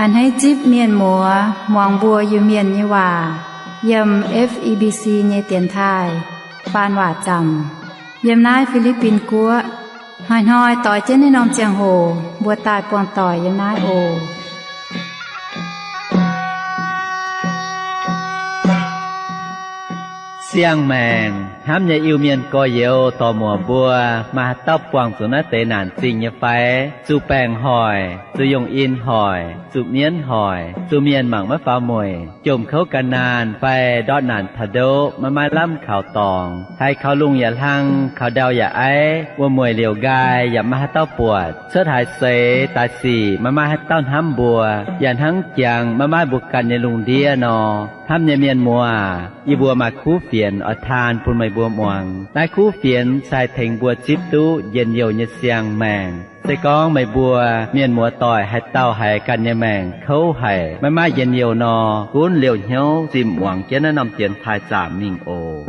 A'hneiv zipv mienh muoz muangx mbuo Iu-Mienh nyei waac yiem F E B C nyei dienx taaih faan waac zaamc yiem naaiv Fi^li^bin Guoqv. Hnoi-hnoi doix jienv naaiv norm ziangh hoc mbuo daaih buangh doic yiem naaiv oc. Siang-maengc hnamv nyei Iu-Mienh gorx-youz dorc-muoc mbuo, maaih haaix dauh buangh zuqc naaiv deix naanc zingh nyei fai? Zuqc baengc hoic, zuqc yungh in hoic, zuqc mienv hoic, zuqc mienh mangc maiv faaux mueic, jomc kouv gan naanh fai ndortv naanc taux ndoqv maiv maaih lamh kaux dorngx, haiz kaux lungh yaac hlang, kaux ndau yaac aiv, wuom-mueic liouc nqaai yaac maiv maaih haaix dauh buatc, cuotv haaix seix daaih sic maiv maaih haaix dauh hnamv mbuo, yaac hnangv jangx maiv maaih mbuo ganh nyei lungh ndiev nor. Hnamv nyei mienh muoz, yie mbuo maaih kuv fienx oix taan bun meih mbuo muangx. Naaiv kuv fienx se haih tengx mbuo zipv duqv njien-youh nyei siang-maengc. Se gorngv meih mbuo mienh muoz-doic haaix dauh haiz ganh nyei maengc kouv haic, maiv maaih njien-youh nor, gunv liouh hnyouv zimh muangx jienv naaiv norm dienx taaih zaamc mingh oc.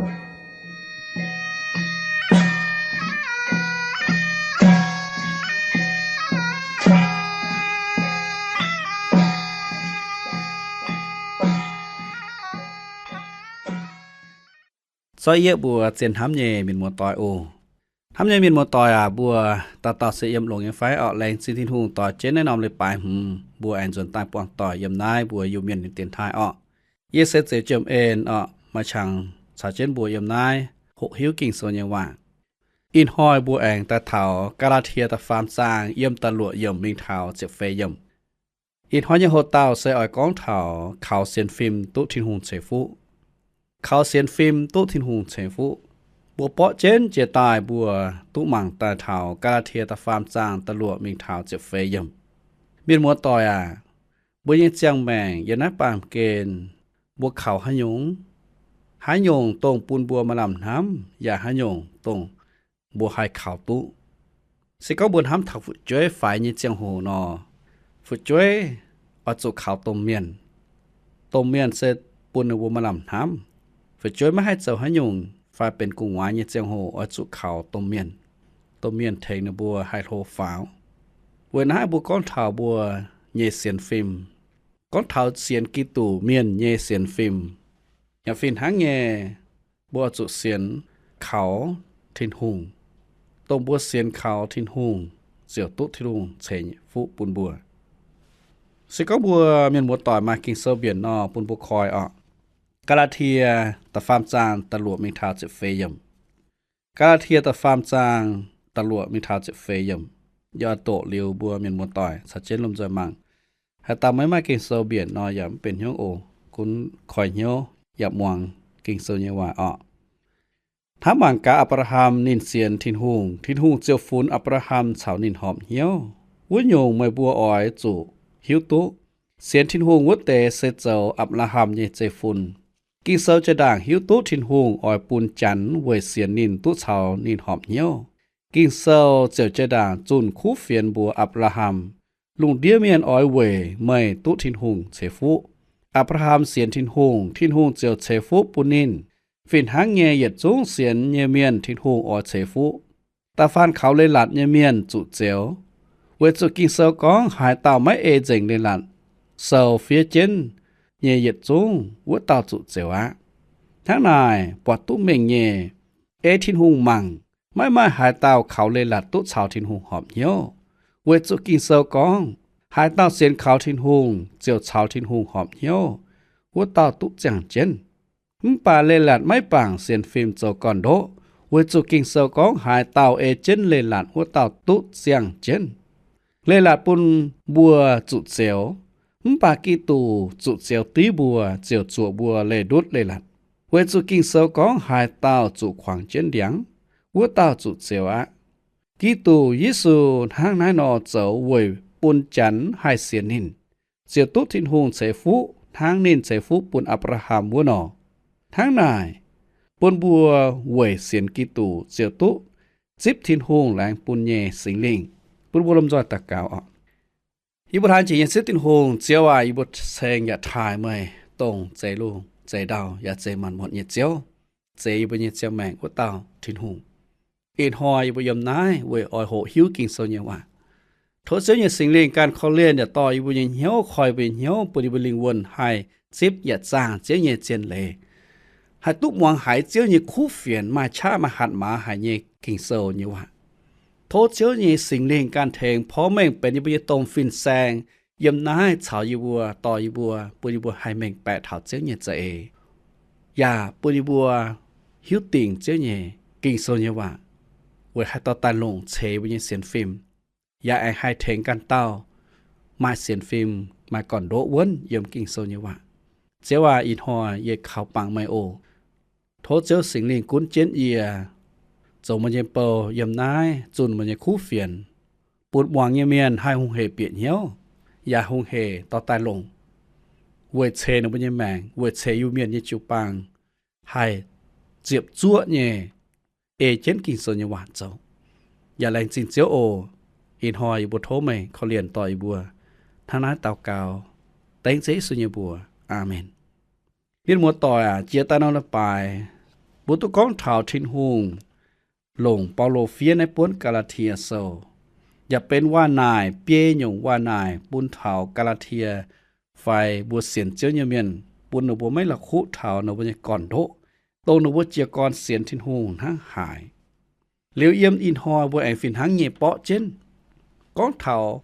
Zorqv yieqv mbuo zien hnamv nyei mienh muoz-doic oc. Hnamv nyei mienh muoz-doic aac, mbuo dauh dauh se yiem longx nyei fai? Orqc, laengz zingh Tin-Hungh doix jienv naaiv norm leiz-baaix hmz mbuo aengx nzuonx daaih buangh doic yiem naaiv mbuo Iu-Mienh nyei dienx taaih orqc. Yie se Zeux Jiem En orqc, maaih qangx caux jienv mbuo yiem naaiv hoqc hiuv Ging-Sou nyei waac. Ih hnoi mbuo aengx daaih taux Gaa^laa^tie da'faam zaang yiem da'luoqc yiemc mingh taux ziepc feix yiemc. Ih hnoi nyei hoc-dauh se oix gorngv taux kaux sienx fim duqv Tin-Hungh ceix fuqv. Kaux sienx fim duqv Tin-Hungh ceix fuqv. Mbuo borqv jienv jiex daaih mbuo duqv mangc daaih taux Gaa^laa^tie da'faam zaang da'luoqc mingh taux ziepc feix yiemc. Mienh muoz-doic aac, mbuo nyei ziangh maengc yiem naaiv baamh gen mbuo kaux haaix nyungc? Haaix nyungc dongh bun mbuo maaih lamh hnamv, yaac haaix nyungc dongh mbuo haih kaux duqv? Se gorngv mbuo hnamv taux fu'jueiv faix nyei ziangh hoc nor, fu'jueiv oix zuqc kaux domh mienh. Domh mienh se bun ninh mbuo maaih lamh hnamv. Fu'jueiv maiv haih zoux haaix nyungc fai benx gu'nguaaz nyei ziangh hoc oix zuqc kaux domh mienh. Domh mienh tengx ninh mbuo haih hlo faaux. Weic naaiv mbuo gorngv taux mbuo nyei sienx fim, gorngv taux sienx Giduc mienh nyei sienx fim, yaac fih hnangv nyei, mbuo oix zuqc sienx kaux Tin-Hungh. Dongh mbuo sienx kaux Tin-Hungh ziouc duqv Tin-Hungh ceix fuqv bun mbuo. Se gorngv mbuo mienh muoz-doic maaih Ging-Sou mbienc nor, bun mbuo koi orqc. Gaa^laa^tie da'faam zaang da'luoqc mingh taux ziepc feix yiemc. Gaa^laa^tie da'faam zaang da'luoqc mingh taux ziepc feix yiemc. Yie oix doqc liuz mbuo mienh muoz-doic caux jienv lomh nzoih mangc. Haaix dauh maiv maaih Ging-Sou mbienc nor yaac mv benx hnyouv oc. Gunv koi hnyouv yaac muangx Ging-Sou nyei waac orqc. Hnamv mangc gaax Apc^laa^ham ninh sienx Tin-Hungh, Tin-Hungh ziouc funx Apc^laa^ham caux ninh horpc hnyouv. Wuov nyungc meih mbuo oix zuqc hiuv duqv, sienx Tin-Hungh wuov deix se zoux Apc^laa^ham nyei zeiv-fun. Ging-Sou jaa-ndaangc hiuv duqv Tin-Hungh oix bun Janx weic sienx ninh duqv caux ninh horpc hnyouv. Ging-Sou ziouc jaa-ndaangc zunh kuv fienx mbuox Apc^laa^ham, lungh ndiev mienh oix weic meih duqv Tin-Hungh ceix fuqv. Apc^laa^ham sienx Tin-Hungh, Tin-Hungh ziouc ceix fuqv bun ninh. Fih hnangv nyei, yietc zungv sienx nyei mienh Tin-Hungh oix ceix fuqv. Da'faanh kaux leiz-latc nyei mienh zuqc zioux, weic zuqc Ging-Sou gorngv, haaix dauh maiv ei nzengc leiz-latc, sou fiev jienv nyei yietc zungv, wuov dauh zuqc zioux aqv. Hnangv naaic, buatc duqv mengh nyei. Ei Tin-Hungh mangc, maiv maaih haaix dauh kaux leiz-latc duqv caux Tin-Hungh horpc hnyouv, weic zuqc Ging-Sou gorngv, haaix dauh sienx kaux Tin-Hungh ziouc caux Tin-Hungh horpc hnyouv, wuov dauh duqv ziangh jienv. Mv baac leiz-latc maiv bangc sienx fim zoux gorn-ndoqv, weic zuqc Ging-Sou gorngv, haaix dauh ei jienv leiz-latc, wuov dauh duqv ziangh jienv. Leiz-latc bun mbuo zuqc zioux, mv baac Giduc zuqc zioux div mbuo, ziouc zuoqc mbuo leih ndutv leiz-latc. Weic zuqc Ging-Sou gorngv, haaix dauh zuqc kuangx jienv ndiangx, wuov dauh zuqc zioux aqv. Giduc Yesu hnangv naaiv nor zoux weic bun Janx haih sienx ninh, ziouc duqv Tin-Hungh ceix fuqv hnangv ninh ceix fuqv bun Apc^laa^ham wuov nor. Hnangv naaic, bun mbuo weic sienx Giduc ziouc duqv zipv Tin-Hungh laengz bun nyei Singx Lingh. Bun mbuo lomh nzoih daux gaux oc. Yie mbuo hlaang jiex nyei Ziouv Tin-Hungh, Ziouv aac, yie mbuo ceng yaac taaih meih, dongh zeix lungh zeix ndau yaac zeix maanc muotc nyei Ziouv, zeix yie mbuo nyei ziangh maengc wuov dauh Tin-Hungh. Ih hnoi yie mbuo yiem naaiv weic oix hoqc hiuv Ging-Sou nyei waac. Tov Ziouv nyei Singx Lingh ganh korv-lienh yaac dorh yie mbuo nyei hnyouv, koi yie mbuo nyei hnyouv, bun yie mbuo lingh wuonh haih zipv yaac zaangh Ziouv nyei zien leiz, haih duqv muangx haiz Ziouv nyei kuv fienx maaih qaqv maaih hatc maaz haic nyei Ging-Sou nyei waac. Tov Ziouv nyei Singx Lingh ganh tengx porv mengh benx yie mbuo nyei domh fin-saeng yiem naaiv caux yie mbuo, dorh yie mbuo, bun yie mbuo haih mengh baeqc taux Ziouv nyei za'eix, yaac bun yie mbuo hiuv dingc Ziouv nyei Ging-Sou nyei waac, weic haih dorh daaih longc ceix mbuo nyei sienx fim, yaac aengx haih tengx ganh dauh maaih sienx fim, maaih gorn-ndoqv wuonv yiem Ging-Sou nyei waac. Ziouv aac, ih hnoi yie kaux bangc meih oc. Tov Ziouv Singx Lingh gunv jienv yie, zoux meih nyei bou yiem naaiv, zunh meih nyei kuv fienx, bun muangx nyei mienh haih hungh hec bieqc hnyouv, yaac hungh hec dorh daaih longc, weic ceix ninh mbuo nyei maengc, weic ceix Iu-Mienh nyei jiu-baang haih ziepc zuoqv nyei ei jienv Ging-Sou nyei waac zoux. Yaac laengz zingh Ziouv oc. Ih hnoi yie mbuo tov meih korv-lienh dorh yie mbuo hnangv naaiv daux gaux, dengv Ziouv Yesu nyei mbuox. Aamen. Mienh muoz-doic aac, jiex daaih norm leiz-baaix mbuo duqv gorngv taux Tin-Hungh longc Baulo fiev naaiv buonv Gaa^laa^tie Sou, yaac benx waac-naaic, biei nyungc waac-naaic bun taux Gaa^laa^tie fai mbuo sienx Ziouv nyei mienh, bun ninh mbuo maiv la'kuqv taux ninh mbuo nyei gorn-ndoqv, dongh ninh mbuo jiez gorn sienx Tin-Hungh hnangv haaix. Liuz yiem ih hnoi mbuo aengx fih hnangv nyei borqv jienv gorngv taux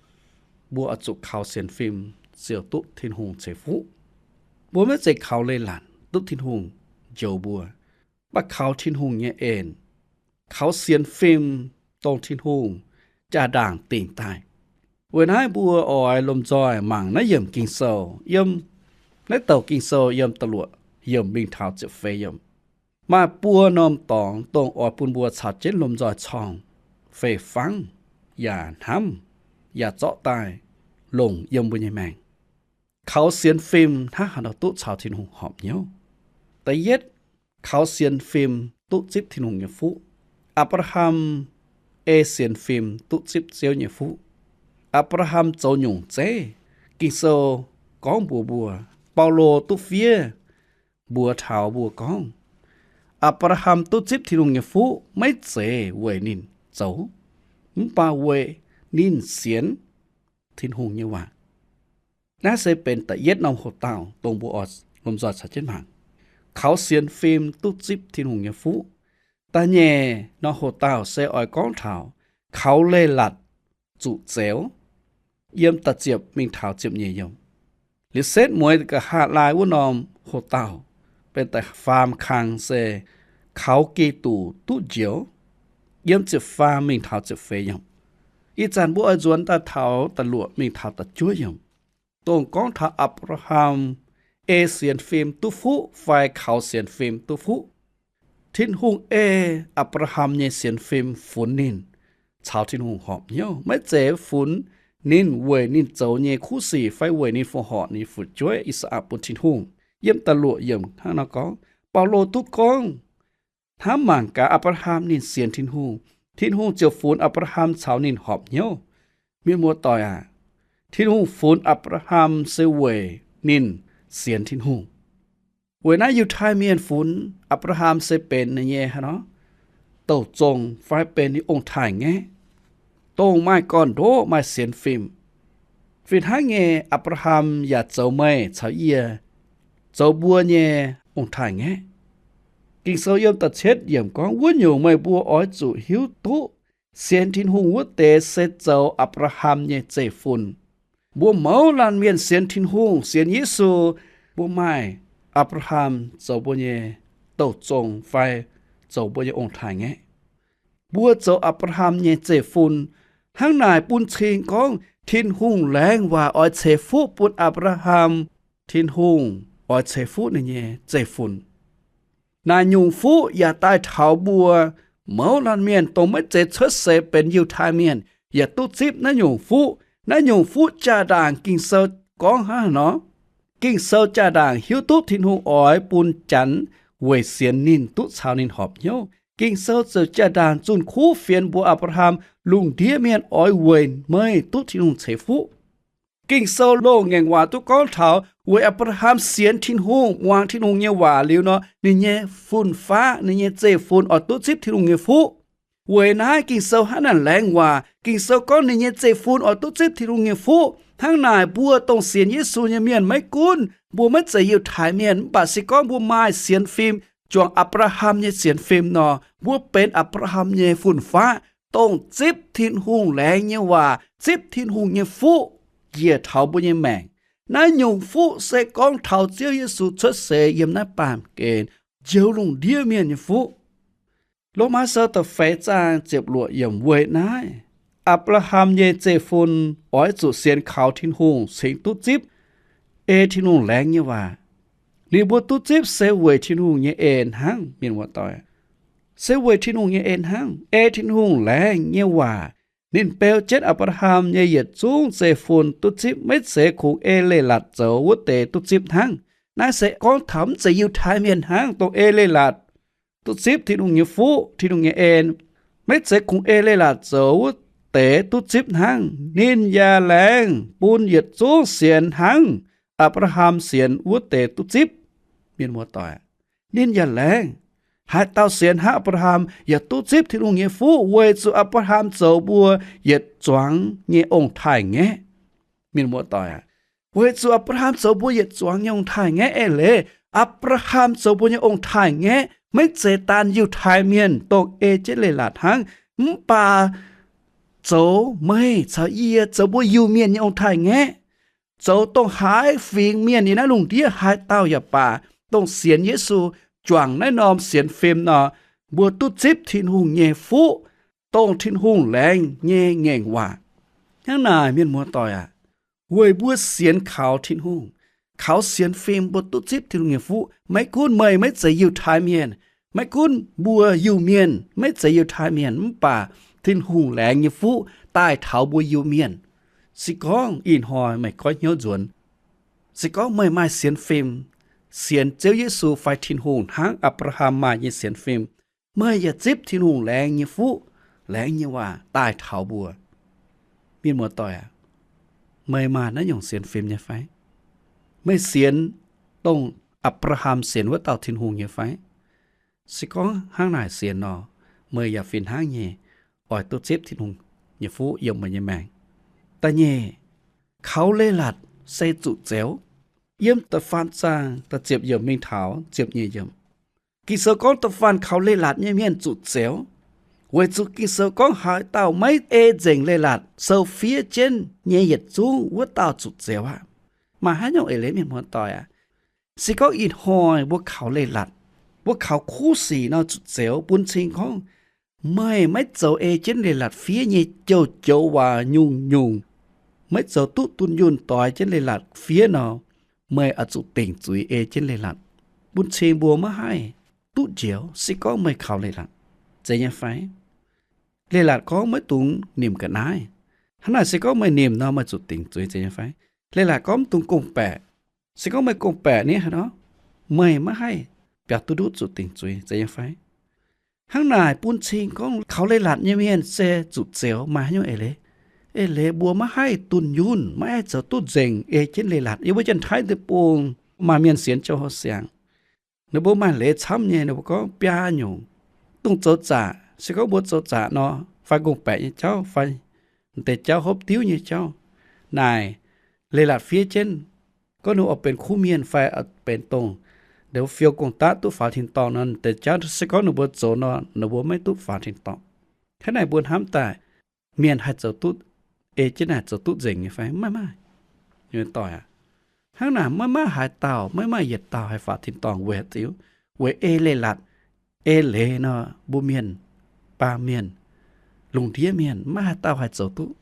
mbuo oix zuqc kaux sienx fim ziouc duqv Tin-Hungh ceix fuqv. Mbuo maiv zeiz kaux leiz-latc duqv Tin-Hungh njoux mbuo, mv baac kaux Tin-Hungh nyei en, kaux sienx fim dongh Tin-Hungh jaa-ndaangc dingc daaih. Weic naaiv mbuo oix lomh nzoih mangc naaiv yiemc Ging-Sou. Yiem naaiv douc Ging-Sou yiem da'luoqc yiemc mingh taux ziepc feix yiemc, maaih buo norm dorngx dongh oix bun mbuo caux jienv lomh nzoih corngh fei-fangv yaac hnamv yaac zorqv daaih longc yiem mbuo nyei maengc. Kaux sienx fim hnangv haaix nor duqv caux Tin-Hungh horpc hnyouv? Da'yietv, kaux sienx fim duqv zipv Tin-Hungh nyei fuqv. Apc^laa^ham ei sienx fim duqv zipv Ziouv nyei fuqv. Apc^laa^ham zoux nyungc zeiv? Ging-Sou gorngv mbuox mbuo, Baulo duqv fiev mbuox taux mbuo gorngv, Apc^laa^ham duqv zipv Tin-Hungh nyei fuqv maiv zeiz weic ninh zoux, mv baac weic ninh sienx Tin-Hungh nyei waac. Naaiv se benx da'yietv norm hoc-dauh dongh mbuo oix lomh nzoih caux jienv mangc, kaux sienx fim duqv zipv Tin-Hungh nyei fuqv. Da'nyeic norm hoc-dauh se oix gorngv taux kaux leiz-latc zuqc zeux, yiem da'ziepc mingh taux ziepc nyeic yiemc. Liuz setv mueiz nqa'haav laai wuov norm hoc-dauh benx da'faam kang se kaux Giduc duqv njoux, yiem ziepc faam mingh taux ziepc feix yiemc. Ih zanc mbuo oix nzuonx daaih taux da'luoqc mingh taux da'juov yiemc, dongh gorngv taux Apc^laa^ham ei sienx fim duqv fuqv fai kaux sienx fim duqv fuqv. Tin-Hungh ei Apc^laa^ham nyei sienx fim funx ninh caux Tin-Hungh horpc hnyouv, maiv zeiz funx ninh weic ninh zoux nyei kuv sic fai weic ninh fongc horc ninh fu'jueiv I^saa^laa^en bun Tin-Hungh. Yiem da'luoqc yiemc hnangv nor gorngv, Baulo duqv gorngv, hnamv mangc gaax Apc^laa^ham ninh sienx Tin-Hungh, Tin-Hungh ziouc funx Apc^laa^ham caux ninh horpc hnyouv. Mienh muoz-doic aac, Tin-Hungh funx Apc^laa^ham se weic ninh sienx Tin-Hungh. Weic naaiv Yiutai Mienh funx Apc^laa^ham se benx ninh nyei haaix nor, douc zong fai benx ninh ong-taaix-ngaeqv, dongh maaih gorn-ndoqv maaih sienx fim. Fih hnangv nyei, Apc^laa^ham yaac zoux meih caux yie zoux mbuo nyei ong-taaix-ngaeqv. Ging-Sou yiem da'cietv yiemc gorngv, wuov nyungc meih mbuo oix zuqc hiuv duqv sienx Tin-Hungh wuov deix se zoux Apc^laa^ham nyei zeiv-fun. Mbuo mouz laanh mienh sienx Tin-Hungh, sienx Yesu, mbuo maaih Apc^laa^ham zoux mbuo nyei douc zong fai zoux mbuo nyei ong-taaix-ngaeqv. Mbuo zoux Apc^laa^ham nyei zeiv-fun. Hnangv naaic bun cing gorngv Tin-Hungh laengz waac oix ceix fuqv bun Apc^laa^ham, Tin-Hungh oix ceix fuqv ninh nyei zeiv-fun. Naaic nyungc fuqv yaac daaih taux mbuo mouz laanh mienh dongh maiv zeiz cuotv seix benx Yiutai Mienh yaac duqv zipv naaiv nyungc fuqv. Naaiv nyungc fuqv jaa-ndaangc Ging-Sou gorngv hnangv haaix nor? Ging-Sou jaa-ndaangc hiuv duqv Tin-Hungh oix bun Janx weic sienx ninh duqv caux ninh horpc hnyouv. Ging-Sou ziouc jaa-ndaangc zunh kuv fienx mbuox Apc^laa^ham, lungh ndiev mienh oix weic meih duqv Tin-Hungh ceix fuqv. Ging-Sou loz-ngaengc waac duqv gorngv taux weic Apc^laa^ham sienx Tin-Hungh, muangx Tin-Hungh nyei waac liuz nor, ninh nyei fun-faqv, ninh nyei zeiv-fun oix duqv zipv Tin-Hungh nyei fuqv. Weic naaiv Ging-Sou hnangv naaic laengz waac. Ging-Sou gorngv ninh nyei zeiv-fun oix duqv zipv Tin-Hungh nyei fuqv. Hnangv naaic mbuo dongh sienx Yesu nyei mienh, maiv gunv mbuo maiv zeiz Yiutai Mienh, mv baac se gorngv mbuo maaih sienx fim juangc Apc^laa^ham nyei sienx fim nor, mbuo benx Apc^laa^ham nyei fun-faqv, dongh zipv Tin-Hungh laengz nyei waac, zipv Tin-Hungh nyei fuqv njiec taux mbuo nyei maengc. Naaiv nyungc fuqv se gorngv taux Ziouv Yesu cuotv seix yiem naaiv baamh gen njoux lungh ndiev mienh nyei fuqv. Lomaa Sou da'feix zaang ziepc luoqc yiemc. Weic naaiv Apc^laa^ham nyei zeiv-fun oix zuqc sienx kaux Tin-Hungh cingx duqv zipv ei Tin-Hungh laengz nyei waac. Ninh mbuo duqv zipv se weic Tin-Hungh nyei en hnangv, mienh muoz-doic. Se weic Tin-Hungh nyei en hnangv, ei Tin-Hungh laengz nyei waac. Ninh beu jienv Apc^laa^ham nyei yietc zungv zeiv-fun duqv zipv, maiv zeiz kungx ei leiz-latc zoux wuov deix duqv zipv hnangv. Naaiv se gorngv taux mv zeiz Yiutai Mienh hnangv dongh ei leiz-latc duqv zipv Tin-Hungh nyei fuqv, Tin-Hungh nyei en. Maiv zeiz kungx ei leiz-latc zoux wuov deix duqv zipv hnangv. Ninh yaac laengz bun yietc zungv sienx hnangv Apc^laa^ham sienx wuov deix duqv zipv. Mienh muoz-doic, ninh yaac laengz. Haaix dauh sienx hnangv Apc^laa^ham yaac duqv zipv Tin-Hungh nyei fuqv, weic zuqc Apc^laa^ham zoux mbuo yietc zuangx nyei ong-taaix-ngaeqv. Mienh muoz-doic aac, weic zuqc Apc^laa^ham zoux mbuo yietc zuangx nyei ong-taaix-ngaeqv. Eix leiz Apc^laa^ham zoux mbuo nyei ong-taaix-ngaeqv maiv zeiz daan Yiutai Mienh dongh ei jienv leiz-latc hnangv, mv baac zoux meih caux yie, zoux mbuo Iu-Mienh nyei ong-taaix-ngaeqv, zoux dongh haaix fingx mienh yiem naaiv lungh ndiev haaix dauh yaac baac, dongh sienx Yesu, juangc naaiv norm sienx fim nor, mbuo duqv zipv Tin-Hungh nyei fuqv, dongh Tin-Hungh laengz nyei ngaengc waac. Hnangv naaic, mienh muoz-doic aac, weic mbuo sienx kaux Tin-Hungh, kaux sienx fim mbuo duqv zipv Tin-Hungh nyei fuqv. Maiv gunv meih maiv zeiz Yiutai Mienh, maiv gunv mbuo Iu-Mienh maiv zeiz Yiutai Mienh, mv baac Tin-Hungh laengz nyei fuqv daaih taux mbuo Iu-Mienh. Se gorngv ih hnoi meih goiv hnyouv nzuonx, se gorngv meih maaih sienx fim, sienx Ziouv Yesu fai Tin-Hungh hnangv Apc^laa^ham maaih nyei sienx fim, meih yaac zipv Tin-Hungh laengz nyei fuqv, laengz nyei waac daaih taux mbuo. Mienh muoz-doic aac, meih maaih naaiv nyungc sienx fim nyei fai? Meih sienx dongh Apc^laa^ham sienx wuov dauh Tin-Hungh nyei fai? Se gorngv hnangv naaic sienx nor, meih yaac fih hnangv nyei oix duqv zipv Tin-Hungh nyei fuqv yiem meih nyei maengc. Da'nyeic, kaux leiz-latc se zuqc zioux. Yiem da'faam zaang da'ziepc yiemc mingh taux ziepc nyeic yiemc, Ging-Sou gorngv da'faanh kaux leiz-latc nyei mienh zuqc zioux, weic zuqc Ging-Sou gorngv haaix dauh maiv ei nzengc leiz-latc sou fiev jienv nyei yietc zungv wuov dauh zuqc zioux aqv. Maaih haaix nyungc eix leiz, mienh muoz-doic aac? Se gorngv ih hnoi mbuo kaux leiz-latc, mbuo kaux kuv sic nor zuqc zioux, bun cing gorngv meih maiv zoux ei jienv leiz-latc fiev nyei joux-joux waac nyungc-nyungc, maiv zoux duqv dunh yunh doix jienv leiz-latc fiev nor, meih oix zuqc dingc zuiz ei jienv leiz-latc. Bun cing mbuo maiv haih duqv njoux se gorngv meih kaux leiz-latc, zeiz nyei fai? Leiz-latc gorngv maiv dungx nimc ga'naaiv. Hnangv naaic se gorngv meih nimc nor, meih zuqc dingc zuiz, zeiz nyei fai? Leiz-latc gorngv maiv dungx gong-baeqc. Se gorngv meih gong-baeqc ni haaix nor, meih maiv haih biaux duqv nduqv zuqc dingc zuiz, zeiz nyei fai? Hnangv naaic bun cing gorngv kaux leiz-latc nyei mienh se zuqc zioux. Maaih haaix nyungc eix leiz? Eix leiz mbuo maiv haih dunh yunh, maiv haih zoux duqv nzengc ei jienv leiz-latc. Yiem mbuo Janx-Taiv deic-bung maaih mienh sienx Ziouv Houh Siangx, ninh mbuo maaih leiz camv nyei. Ninh mbuo gorngv biaa nyungc dongh zoux zaqc. Se gorngv mbuo zoux zaqc nor, fai gong-baeqc nyei jauv, fai deix jauv hopv diuv nyei jauv, naaic leiz-latc fiev jienv, gorngv ninh oix benx kuv mienh fai benx dongh fiou gong-daqv duqv faaux tin-dorngh nor, deix jauv se gorngv ninh mbuo zoux nor, ninh mbuo maiv duqv faaux tin-dorngh. Hnangv naaic mbuo hnamv daaih, mienh haih zoux duqv, ei jienv naaic zoux duqv nzengc nyei fai? Maiv maaih. Hnangv naaic maiv maaih haaix dauh, maiv maaih yietc dauh haih faaux tin-dorngh weic haaix diuc? Weic ei leiz-latc. Eix leiz nor, mbuo mienh, baamh mienh, lungh ndiev mienh maiv haaix dauh haih zoux duqv.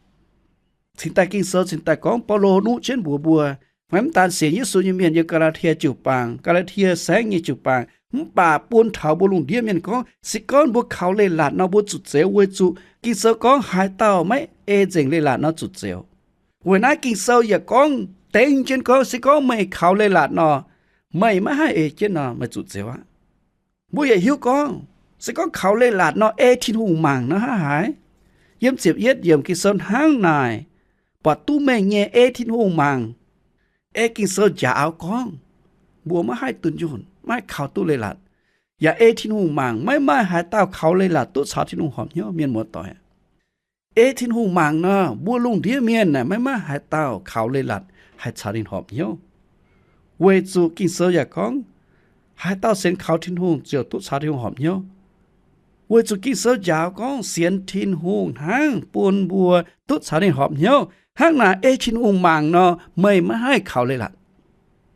Cingx daaih Ging-Sou cingx daaih gorngv, Baulo nuqv jienv mbuox mbuo, maiv daan sienx Yesu nyei mienh yiem Gaa^laa^tie jiu-baang, Gaa^laa^tie saengv nyei jiu-baang, mv baac bun taux mbuo lungh ndiev mienh gorngv, se gorngv mbuo kaux leiz-latc nor, mbuo zuqc zioux, weic zuqc Ging-Sou gorngv haaix dauh maiv ei nzengc leiz-latc nor zuqc zioux. Weic naaiv Ging-Sou yaac gorngv dengv jienv gorngv, se gorngv meih kaux leiz-latc nor, meih maiv haih ei jienv nor, meih zuqc zioux aqv. Mbuo yaac hiuv gorngv, se gorngv kaux leiz-latc nor ei Tin-Hungh mangc nor hnangv haaix? Yiem ziepc yietv yiemc Ging-Sou hnangv naaic, buatc duqv mengh nyei ei Tin-Hungh mangc. Ei Ging-Sou njaaux gorngv, mbuo maiv haih dunh yunh, maiv haih kaux duqv leiz-latc. yaac ei Tin-Hungh mangc, maiv maaih haaix dauh kaux leiz-latc duqv caux Tin-Hungh horpc hnyouv, mienh muoz-doic. Ei Tin-Hungh mangc nor, mbuo lungh ndiev mienh naaic maiv maaih haaix dauh kaux leiz-latc haih caux ninh horpc hnyouv. Weic zuqc Ging-Sou yaac gorngv, haaix dauh sienx kaux Tin-Hungh ziouc duqv caux Tin-Hungh horpc hnyouv. Weic zuqc Ging-Sou njaaux gorngv sienx Tin-Hungh hnangv bun mbuo duqv caux ninh horpc hnyouv. Hnangv naaic ei Tin-Hungh mangc nor, meih maiv haih kaux leiz-latc,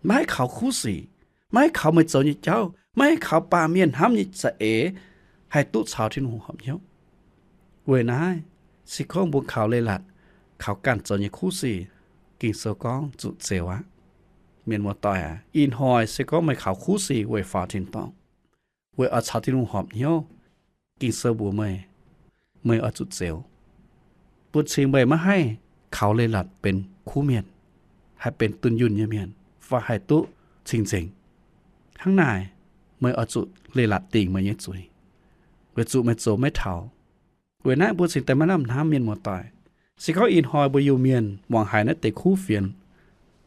maiv haih kaux kuv sic, maiv haih kaux meih zoux nyei jauv, maiv haih kaux baamh mienh hnamv nyei za'eix haih duqv caux Tin-Hungh horpc hnyouv. Weic naaiv, se gorngv mbuo kaux leiz-latc, kaux ganh zoux nyei kuv sic, Ging-Sou gorngv zuqc zeux aqv. Mienh muoz-doic aac, ih hnoi se gorngv meih kaux kuv sic weic faaux tin-dorngh, weic oix caux Tin-Hungh horpc hnyouv, Ging-Sou mbuox meih, meih oix zuqc zeux, bun cing meih maiv haih kaux leiz-latc benx kuv mienh, haih benx dunh yunh nyei mienh, fai haih duqv cing-nzengc. Hnangv naaic, meih oix zuqc leiz-latc dingc meih nyei zuiz, weic zuqc meih zoux maiv taux. Weic naaiv mbuo cingx daaih maiv lamh hnamv, mienh muoz-doic. Se gorngv ih hnoi mbuo Iu-Mienh muangx haiz naaiv deix kuv fienx,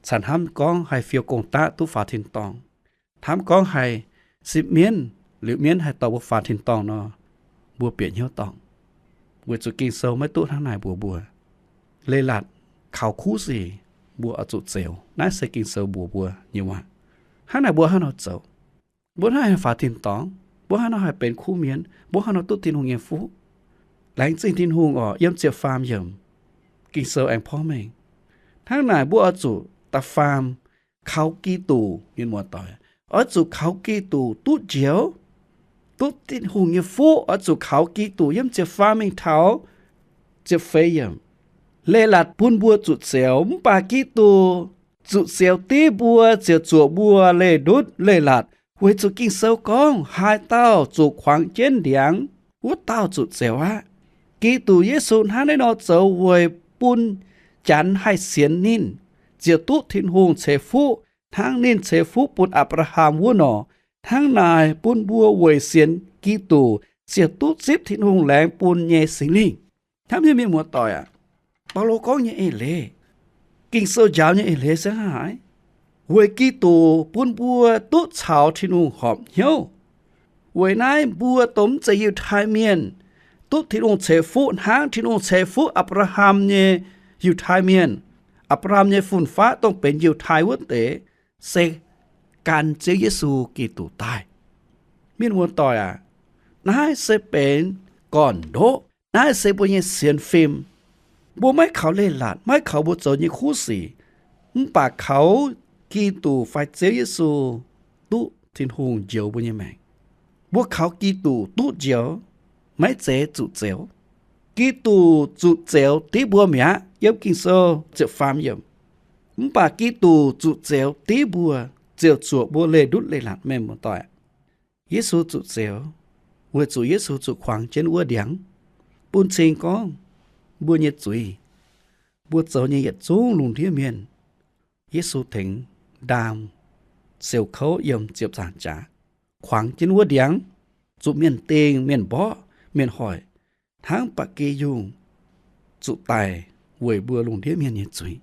caux hnamv gorngv haih fiou gong-daqv duqv faaux tin-dorngh, hnamv gorngv haih sipv mienv, liuz mienv haih dorh mbuo faaux tin-dorngh nor, mbuo bieqc hnyouv dorngc, weic zuqc Ging-Sou maiv duqv hnangv naaic mbuox mbuo. Leiz-latc, kaux kuv sic, mbuo oix zuqc zeux. Naaiv se Ging-Sou mbuox mbuo nyei waac. Hnangv naaic mbuo hnangv haaix nor zoux? Mbuo hnangv haaix haih faaux tin-dorngh? Mbuo hnangv haaix nor haih benx kuv mienh? Mbuo hnangv haaix nor duqv Tin-Hungh nyei fuqv? Laengz zingh Tin-Hungh oc. Yiem ziepc faam yiemc, Ging-Sou aengx porv mengh, hnangv naaic mbuo oix zuqc da'faam kaux Giduc, mienh muoz-doic. Oix zuqc kaux Giduc duqv njoux, duqv Tin-Hungh nyei fuqv. Oix zuqc kaux Giduc. Yiem ziepc faam mingh taux ziepc feix yiemc, leiz-latc bun mbuo zuqc zeux, mv baac Giduc zuqc zeux div mbuo, ziouc zuoqc mbuo leih ndutv leiz-latc, weic zuqc Ging-Sou gorngv, haaix dauh zuqc kuangx jienv ndiangx, wuov dauh zuqc zeux aqv. Giduc Yesu hnangv naaiv nor zoux weic bun Janx haih sienx ninh, ziouc duqv Tin-Hungh ceix fuqv hnangv ninh ceix fuqv bun Apc^laa^ham wuov nor. Hnangv naaic bun mbuo weic sienx Giduc ziouc duqv zipv Tin-Hungh laengz bun nyei Singx Lingh. Hnamv nyei mienh muoz-doic aac, Baulo gorngv nyei eix leiz, Ging-Sou njaaux nyei eix leiz se haaix? Weic Giduc bun mbuo duqv caux Tin-Hungh horpc hnyouv. Weic naaiv mbuo dongh mv zeiz Yiutai Mienh duqv Tin-Hungh ceix fuqv hnangv Tin-Hungh ceix fuqv Apc^laa^ham nyei Yiutai Mienh. Apc^laa^ham nyei fun-faqv dongh benx Yiutai wuov deix se gan Ziouv Yesu Giduc daaih. Mienh muoz-doic aac, naaiv se benx gorn-ndoqv. Naaiv se mbuo nyei sienx fim. Mbuo maiv kaux leiz-latc, maiv kaux mbuo zoux nyei kuv sic, mv baac kaux Giduc fai Ziouv Yesu duqv Tin-Hungh njoux mbuo nyei maengc. Mbuo kaux Giduc duqv njoux, maiv zeiz zuqc zeux. Giduc zuqc zeux div mbuo mi'aqv, yiem Ging-Sou ziepc faam yiemc. Mv baac Giduc zuqc zeux div mbuo, ziouc zuoqc mbuo leih ndutv leiz-latc. Mienh muoz-doic, Yesu zuqc zeux weic zuqc Yesu zuqc kuangx jienv wuov ndiangx, bun cing gorngv mbuo nyei zuiz, mbuo zoux nyei yietc zungv lungh ndiev mienh, Yesu tengx ndaam siouc kouv yiem ziepc nzaangc jaax, kuangx jienv wuov ndiangx, zuqc mienh dingh, mienh mborqv, mienh hoic, hnangv ba'gi yungh zuqc daic weic mbuo lungh ndiev mienh nyei zuiz.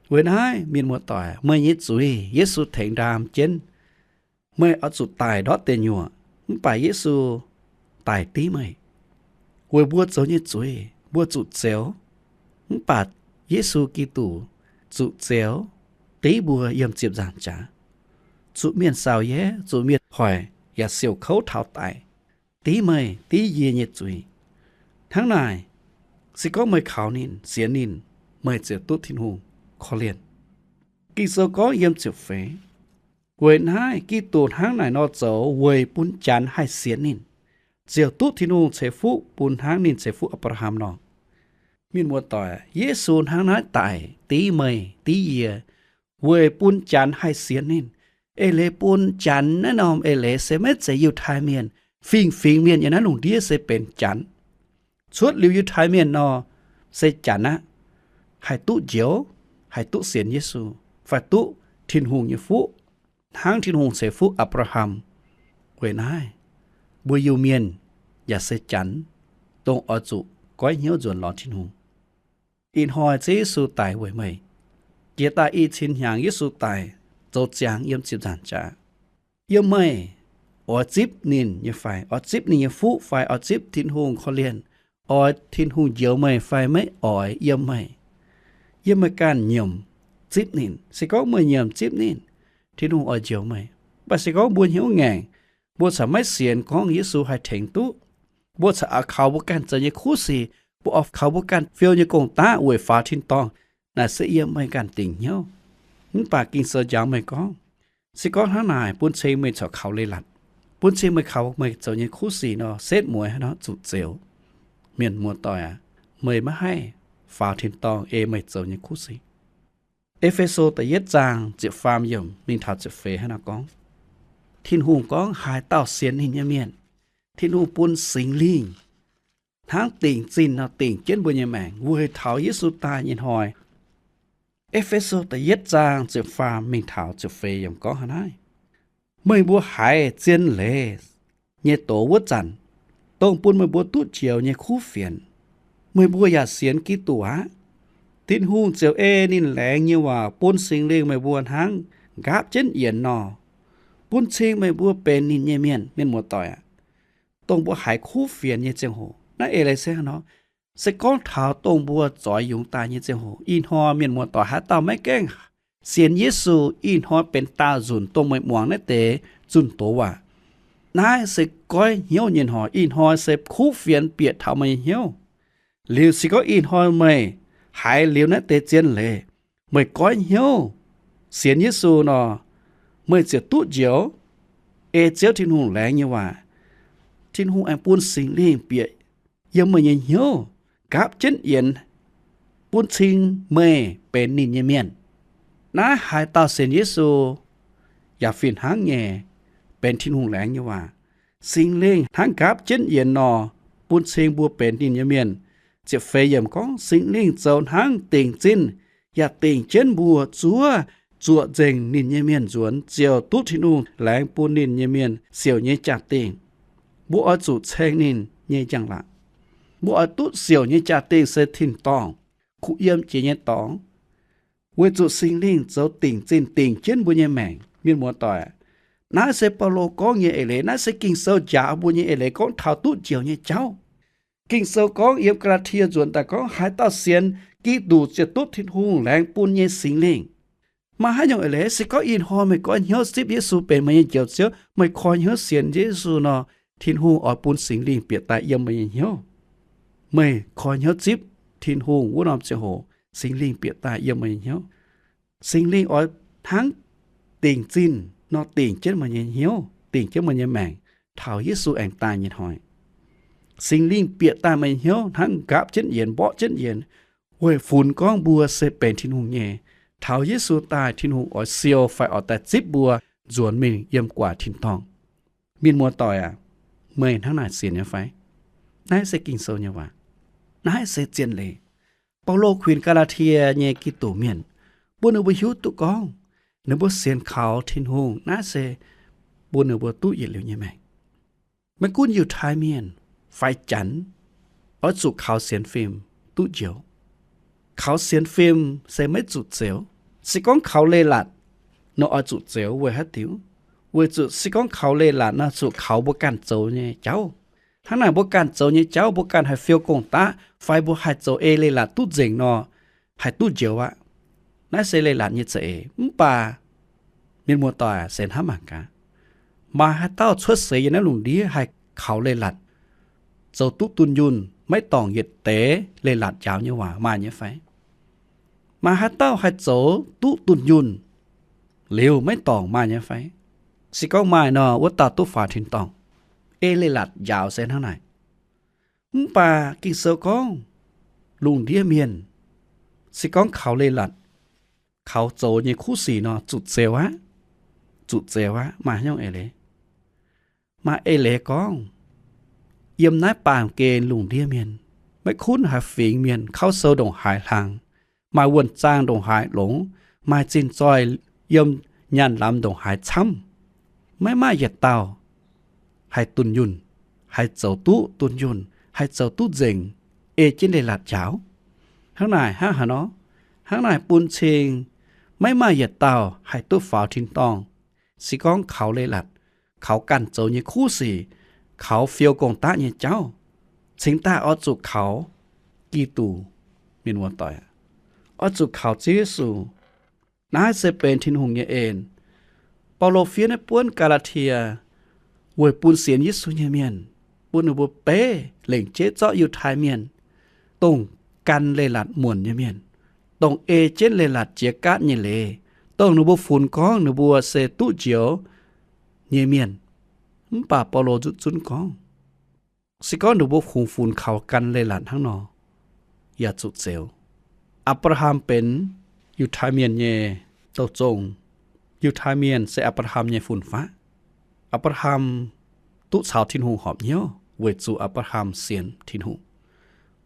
Weic naaiv, mienh muoz-doic, meih nyei zuiz Yesu tengx ndaam jienv. Meih oix zuqc daic ndortv deic nyuoqc, mv baac Yesu daic div meih. Weic mbuo zoux nyei zuiz, mbuo zuqc zeux, mv baac Yesu Giduc zuqc zeux div mbuo yiem ziepc nzaangc jaax, zuqc mienh saauc yaac, zuqc mienh hoic yaac siouc kouv taux daic, div meih, div yie nyei zuiz. Hnangv naaic, se gorngv meih kaux ninh, sienx ninh, meih ziouc duqv Tin-Hungh korv-lienh. Ging-Sou gorngv yiem ziepc feix, weic naaiv Giduc hnangv naaic nor zoux weic bun Janx haih sienx ninh, ziouc duqv Tin-Hungh ceix fuqv bun hnangv ninh ceix fuqv Apc^laa^ham nor. Mienh muoz-doic, Yesu hnangv naaiv daic div meih, div yie, weic bun Janx haih sienx ninh. Eix leiz bun Janx naaiv norm eix leiz se maiv zeiz Yiutai Mienh. Fingx-fingx mienh yiem naaiv lungh ndiev se benx Janx. Cuotv liuz Yiutai Mienh nor, se Janx aqv. Haih duqv njoux, haih duqv sienx Yesu, fai duqv Tin-Hungh nyei fuqv, hnangv Tin-Hungh ceix fuqv Apc^laa^ham. Weic naaiv, mbuo Iu-Mienh yaac se Janx, dongh oix zuqc goiv hnyouv nzuonx lorz Tin-Hungh. Ih hnoi Ziouv Yesu daic weic meih. Jiex daaih i cin hnyangx Yesu daic, zoux ziangx yiem ziepc nzaangc jaax. Yiem meih oix zipv ninh nyei fai, oix zipv ninh nyei fuqv fai, oix zipv Tin-Hungh korv-lienh, oix Tin-Hungh njoux meih fai maiv oix yiem meih, yiem meih ganh nyiemc zipv ninh. Se gorngv meih nyiemc zipv ninh, Tin-Hungh oix njoux meih. Mv baac se gorngv mbuo hnyouv ngaengc, mbuo corc maiv sienx gorngv Yesu haih tengx duqv, mbuo corc a'kaux mbuo ganh zoux nyei kuv sic, mbuo a'kaux mbuo ganh fiou nyei gong-daqv weic faaux tin-dorngh, naaic se yiem meih ganh dingc hnyouv. Mv baac Ging-Sou njaaux meih gorngv, se gorngv hnangv naaic, bun cing meih corc kaux leiz-latc, bun cing meih kaux meih zoux nyei kuv sic nor, setv mueiz haaix nor zuqc zioux. Mienh muoz-doic aac, meih maiv haih faaux tin-dorngh ei meih zoux nyei kuv sic. E^fe^so da'yietv zaang ziepc faam yiemc mingh taux ziepc feix hnangv naaiv gorngv, Tin-Hungh gorngv haaix dauh sienx ninh nyei mienh, Tin-Hungh bun Singx Lingh hnangv dingc zinh nor dingc jienv mbuo nyei maengc weic taux Yesu daaih nyei hnoi. E^fe^so da'yietv zaang ziepc faam mingh taux ziepc feix yiemc gorngv hnangv naaiv, meih mbuo haiz zien leiz nyei doz wuov zanc, dongh bun meih mbuo duqv njoux nyei kuv fienx, meih mbuo yaac sienx Giduc aqv. Tin-Hungh ziouc ei ninh laengz nyei waac bun Singx Lingh meih mbuo hnangv nqaapv jienv yienx nor, bun cing meih mbuo benx ninh nyei mienh. Mienh muoz-doic aac, dongh mbuo haiz kuv fienx nyei ziangh hoc, naaiv eix leiz se hnangv nor. Se gorngv taux dongh mbuo zoix yungz daaih nyei ziangh hoc, ih hnoi mienh muoz-doic haaix dauh maiv gaengh sienx Yesu, ih hnoi benx daauh nzunc dongh meih muangx naaiv deix zunh doz waac. Naaiv se goiv hnyouv nyei hnoi. Ih hnoi se kuv fienx bieqc taux meih nyei hnyouv. Liuz se gorngv ih hnoi meih haiz liuz naaiv deix zien leiz, meih goiv hnyouv sienx Yesu nor, meih ziouc duqv njoux ei Ziouv Tin-Hungh laengz nyei waac. Tin-Hungh aengx bun Singx Lingh bieqc yiem meih nyei hnyouv, nqaapv jienv yienx, bun cing meih benx ninh nyei mienh. Naaiv haaix dauh sienx Yesu yaac fih hnangv nyei benx Tin-Hungh laengz nyei waac. Singx Lingh hnangv nqaapv jienv yienx nor, bun cing mbuo benx ninh nyei mienh. Ziepc feix yiemc gorngv, Singx Lingh zoux hnangv dingc zinh yaac dingc jienv mbuo zuov zuoqc nzengc ninh nyei mienh nzuonx, ziouc duqv Tin-Hungh laengz bun ninh nyei mienh siouc nyei jaa-dingh. Mbuo oix zuqc ceng ninh nyei njang-laangc. Mbuo oix duqv siouc nyei jaa-dingh se tin-dorngh, kuh yiem jiex nyei dorngx, weic zuqc Singx Lingh zoux dingc zinh dingc jienv mbuo nyei maengc. Mienh muoz-doic, naaiv se Baulo gorngv nyei eix leiz. Naaiv se Ging-Sou njaaux mbuo nyei eix leiz gorngv taux duqv njoux nyei jauv. Ging-Sou gorngv yiem Gaa^laa^tie nzuonx daaih gorngv, haaix dauh sienx Giduc ziouc duqv Tin-Hungh laengz bun nyei Singx Lingh. Maaih haaix nyungc eix leiz? Se gorngv ih hnoi meih goiv hnyouv zipv Yesu benx meih nyei Njoux Ziouv, meih koi hnyouv sienx Yesu nor, Tin-Hungh oix bun Singx Lingh bieqc daaih yiem meih nyei hnyouv. Meih koi hnyouv zipv Tin-Hungh wuov norm ziangh hoc, Singx Lingh bieqc daaih yiem meih nyei hnyouv. Singx Lingh oix hnangv dingc zinh nor dingc jienv meih nyei hnyouv, dingc jienv meih nyei maengc, taux Yesu aengx daaih nyei hnoi. Singx Lingh bieqc daaih meih nyei hnyouv hnangv nqaapv jienv yienx, mborqv jienv yienx, weic funx gorngv mbuo se benx Tin-Hungh nyei. Taux Yesu daaih, Tin-Hungh oix siou fai oix daaih zipv mbuo nzuonx mingh yiem guaax tin-dorngh. Mienh muoz-doic aac, meih hnangv naaic sienx nyei fai? Naaiv se Ging-Sou nyei waac. Naaiv se zien leiz. Baulo kuinx Gaa^laa^tie nyei Giduc mienh, bun ninh mbuo hiuv duqv gorngv ninh mbuo sienx kaux Tin-Hungh naaiv se bun ninh mbuo duqv yietc liuz nyei maengc. Maiv gunv Yiutai Mienh fai Janx, oix zuqc kaux sienx fim duqv njoux. Kaux sienx fim se maiv zuqc zioux. Se gorngv kaux leiz-latc nor, oix zuqc zioux weic haaix diuc? Weic zuqc se gorngv kaux leiz-latc nor, zuqc kaux mbuo ganh zoux nyei jauv. Hnangv naaic, mbuo ganh zoux nyei jauv, mbuo ganh haih fiou gong-daqv fai mbuo haih zoux ei leiz-latc duqv nzengc nor, haih duqv njoux aqv. Naaiv se leiz-latc nyei za'eix. Mv baac mienh muoz-doic, se hnangv mangc gaax, maaih haaix dauh cuotv seix yiem naaiv lungh ndiev haih kaux leiz-latc, zoux duqv dunh yunh, maiv dorngc yietc deix leiz-latc njaaux nyei waac, maaih nyei fai? Maaih haaix dauh haih zoux duqv dunh yunh liuz maiv dorngc, maaih nyei fai? Se gorngv maaih nor, wuov dauh duqv faaux tin-dorngh. Ei leiz-latc njaaux se hnangv naaic. Mv baac Ging-Sou gorngv, lungh ndiev mienh se gorngv kaux leiz-latc, kaux zoux nyei kuv sic nor, zuqc zioux aqv. Zuqc zioux aqv. Maaih haaix nyungc eix leiz? Maaih eix leiz gorngv, yiem naaiv baamh gen lungh ndiev mienh, maiv gunv haaix fingx mienh, kauv sou ndongc haaix hlang, maaih wuonh zaang ndongc haaix longx, maaih zinh zoih yiem nyaanh lamz ndongc haaix camv, maiv maaih yietc dauh haih dunh yunh, haih zoux duqv dunh yunh, haih zoux duqv nzengc, ei jienv leiz-latc njaaux. Hnangv naaic hnangv haaix nor? Hnangv naaic bun cing maiv maaih yietc dauh haih duqv faaux tin-dorngh, se gorngv kaux leiz-latc, kaux ganh zoux nyei kuv sic, kaux fiou gong-daqv nyei jauv, cingx daaih oix zuqc kaux Giduc. Mienh muoz-doic, oix zuqc kaux Ziouv Yesu. Naaiv se benx Tin-Hungh nyei en. Baulo fiev naaiv buonv Gaa^laa^tie weic bun sienx Yesu nyei mienh, bun ninh mbuo beiv lengc jeiv zorqv Yiutai Mienh, dongh gan leiz-latc muonc nyei mienh, dongh ei jienv leiz-latc jiex gaatv nyei leiz, dongh ninh mbuo funx gorngv ninh mbuo se duqv njoux nyei mienh. Mv baac Baulo nzutv zunv gorngv, se gorngv ninh mbuo kungx funx kaux gan leiz-latc hnangv nor, yaac zuqc zeux. Apc^laa^ham benx Yiutai Mienh nyei douh zong. Yiutai Mienh se Apc^laa^ham nyei fun-faqv. Apc^laa^ham duqv caux Tin-Hungh horpc hnyouv weic zuqc Apc^laa^ham sienx Tin-Hungh.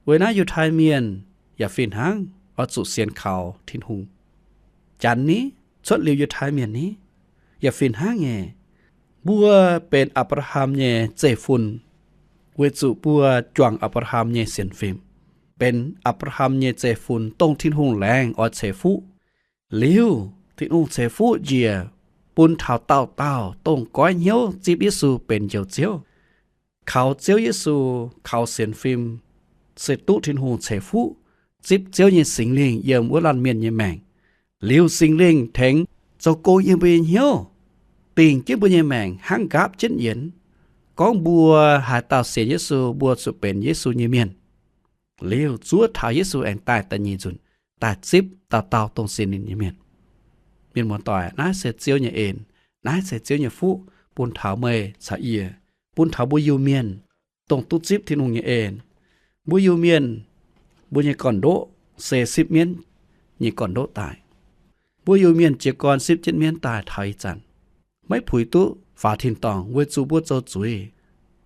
Weic naaiv Yiutai Mienh yaac fih hnangv oix zuqc sienx kaux Tin-Hungh. Janx ni, cuotv liuz Yiutai Mienh ni, yaac fih hnangv nyei. Mbuo benx Apc^laa^ham nyei zeiv-fun weic zuqc mbuo juangc Apc^laa^ham nyei sienx fim, benx Apc^laa^ham nyei zeiv-fun dongh Tin-Hungh laengz oix ceix fuqv. Liuz Tin-Hungh ceix fuqv njiec bun taux dauh dauh dongh goiv hnyouv zipv Yesu benx Njoux Ziouv. Kaux Ziouv Yesu, kaux sienx fim, se duqv Tin-Hungh ceix fuqv, zipv Ziouv nyei Singx Lingh yiem wuov laanh mienh nyei maengc. Liuz Singx Lingh tengx zoux gong yiem mbuo nyei hnyouv, dingc jienv mbuo nyei maengc hnangv nqaapv jienv yienx, gorngv mbuo haaix dauh sienx Yesu, mbuo zuqc benx Yesu nyei mienh. Liuz zuov taux Yesu aengx daaih da'nyeic nzunc, daaih zipv dauh dauh dongh sienx ninh nyei mienh. Mienh muoz-doic, naaiv se Ziouv nyei en. Naaiv se Ziouv nyei fuqv bun taux meih caux yie, bun taux mbuo Iu-Mienh, dongh duqv zipv Tin-Hungh nyei en. Mbuo Iu-Mienh, mbuo nyei gorn-ndoqv se sipv mienv nyei gorn-ndoqv daaih. Mbuo Iu-Mienh jiez gorn sipv jienv mienv daaih taux ih zanc, maiv puix duqv faaux tin-dorngh weic zuqc mbuo zoux zuiz,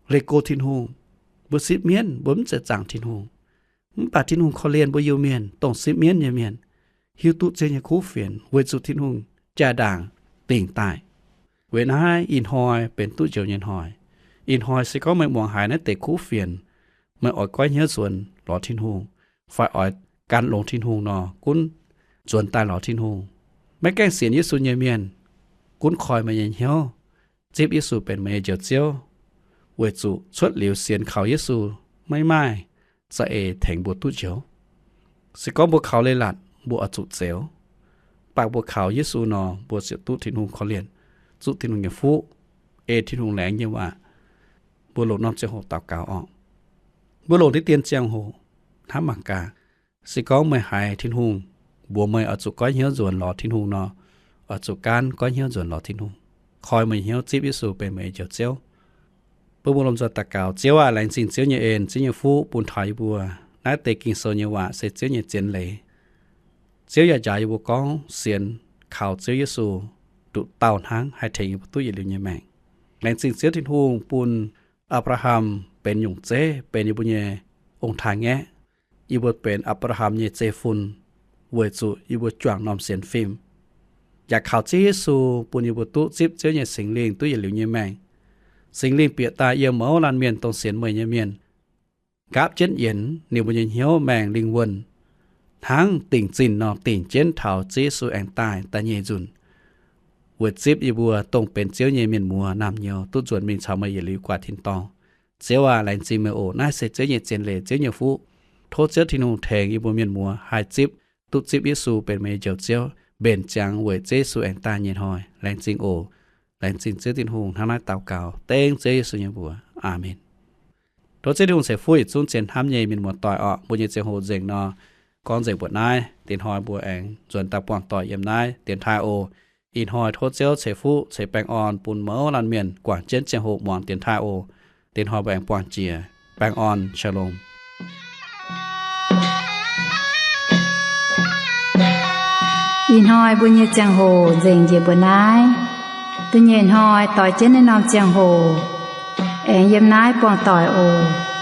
leih go Tin-Hungh. Mbuo sipv mienv, mbuo mv zeiz zaangc Tin-Hungh. Mv baac Tin-Hungh korv-lienh mbuo Iu-Mienh dongh sipv mienv nyei mienh, hiuv duqv Ziouv nyei kuv fienx weic zuqc Tin-Hungh jaa-ndaangc dingc daaih. Weic naaiv ih hnoi benx duqv njoux nyei hnoi. Ih hnoi se gorngv meih muangx haiz naaiv deix kuv fienx, meih oix goiv hnyouv nzuonx lorz Tin-Hungh, fai oix gan longx Tin-Hungh nor, gunv nzuonx daaih lorz Tin-Hungh. Maiv gaengh sienx Yesu nyei mienh, gunv koi meih nyei hnyouv zipv Yesu benx meih nyei Njoux Ziouv, weic zuqc cuotv liuz sienx kaux Yesu maiv maaih za'eix tengx mbuo duqv njoux. Se gorngv mbuo kaux leiz-latc, mbuo oix zuqc zeux. Mv baac mbuo kaux Yesu nor, mbuo ziouc duqv Tin-Hungh korv-lienh, zuqv Tin-Hungh nyei fuqv, ei Tin-Hungh laengz nyei waac. Mbuo longc norm ziangh hoc daux gaux orqc. Mbuo longc diqv dien ziangh hoc hnamv mangc gaax. Se gorngv meih haiz Tin-Hungh mbuox meih oix zuqc goiv hnyouv nzuonx lorz Tin-Hungh nor, oix zuqc gaanv goiv hnyouv nzuonx lorz Tin-Hungh, koi meih hnyouv zipv Yesu benx meih nyei Njoux Ziouv. Mbuo mbuo lomh nzoih daux gaux. Ziouv aac, laengz zingh Ziouv nyei en, Ziouv nyei fuqv bun taux yie mbuo. Naaiv deix Ging-Sou nyei waac se Ziouv nyei zien leiz. Ziouv yaac njaaux yie mbuo gorngv sienx kaux Ziouv Yesu nduqc dauh hnangv haih tengx yie mbuo duqv yietc liuz nyei maengc. Laengz zingh Ziouv Tin-Hungh bun Apc^laa^ham benx nyungc zeiv, benx yie mbuo nyei ong-taaix-ngaeqv. Yie mbuo benx Apc^laa^ham nyei zeiv-fun weic zuqc yie mbuo juangc norm sienx fim. Yaac kaux Ziouv Yesu bun yie mbuo duqv zipv Ziouv nyei Singx Lingh duqv yietc liuz nyei maengc. Singx Lingh bieqc daaih yiem mouz laanh mienh dongh sienx meih nyei mienh, nqaapv jienv yienx ninh mbuo nyei hnyouv maengh lingh wuonh, hnangv dingc zinh nor dingc jienv taux Ziouv Yesu aengx daaih da'nyeic nzunc, weic zipv yie mbuo dongh benx Ziouv nyei mienh muoz naamh nyouz duqv nzuonx mingh caux meih yietc liuz guaax tin-dorngh. Ziouv aac, laengz zingh meih oc. Naaiv se Ziouv nyei zien leiz, Ziouv nyei fuqv. Tov Ziouv Tin-Hungh tengx yie mbuo mienh muoz haih zipv, duqv zipv Yesu benx meih nyei Njoux Ziouv, mbenc ziangx weic Ziouv Yesu aengx daaih nyei hnoi. Laengz zingh oc. Laengz zingh Ziouv Tin-Hungh, hnangv naaiv daux gaux dengv Ziouv Yesu nyei mbuox. Aamen. Tov Ziouv Tin-Hungh ceix fuqv yietc zungv zien hnamv nyei mienh muoz-doic orqc. Mbuo nyei ziangh hoc nzengc nor, gorngv nzengc mbuoqc naaiv. Diex hnoi mbuo aengx nzuonx daaih buangh doic yiem naaiv dienx taaih oc. Ih hnoi tov Ziouv ceix fuqv ceix baengh orn bun mouz laanh mienh guangc jienv ziangh hoc muangx dienx taaih oc. Diex hnoi mbuo aengx buangh jiex. Baengh orn, Shalom. Ih hnoi mbuo nyei ziangh hoc nzengc njiec mbuo naaiv. Da'nyeic hnoi doix jienv naaiv norm ziangh hoc aengx yiem naaiv buangh doic oc.